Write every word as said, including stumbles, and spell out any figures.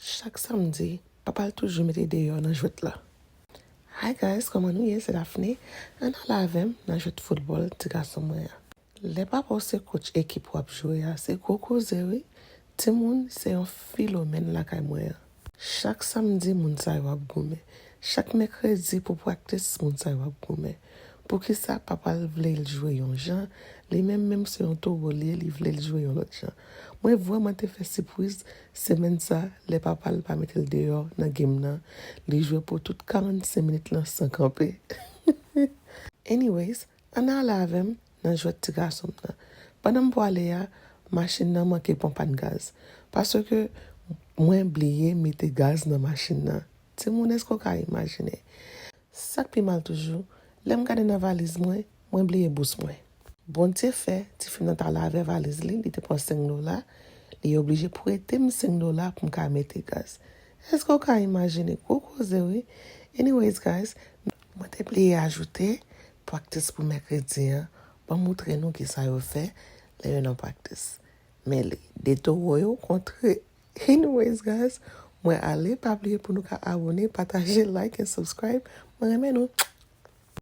Chak samdi, papa l toujou mete deyò nan jwèt la. Hi guys, kòman nou ye? Se Daphné. Ann ale avè m nan jwèt foutbòl ti gason mwen an. Lè papa w se coach ekip w ap jwe a, se gwo koze wi. Timoun se yon fenomèn lakay mwen an. Chak samdi, moun sa yo ap goumen. Chak mèkredi pou practice, moun sa yo ap goumen. Poukisa papa l vle l jwe yon jan, li menm menm se yon towo l ye, li vle l jwe yon lòt jan. Mwen vrèman te fè sipriz semèn sa, lè papa l pa mete l deyò nan game nan. Li jwe pou tout karannsenk minit lan san kanpe. Anyways, ann ale avè m nan jwèt ti gason m nan. Pandan m pwale a, machin nan manke pran pàn gaz. Paske mwen bliye mete gaz nan machin nan. Timoun, èske w ka imajine? Sa k pi mal toujou, lè m gade nan valiz mwen, mwen bliye bous mwen. Bondye fè, tifi m nan t ale avè valiz li, li te pran senk dola, li oblije prete m senk dola pou m ka mete gaz. Èske w ka imajine? Gwo koze wi. Anyways guys, mwen te bliye ajoute practice pou mèkredi an. Ban m moutre nou kisa yo fè lè yo nan practice. Men li, de towo yo kontre. Anyways guys, mwen ale, pa bliye pou nou ka abone, pataje, like and subscribe. Mwen renmen nou.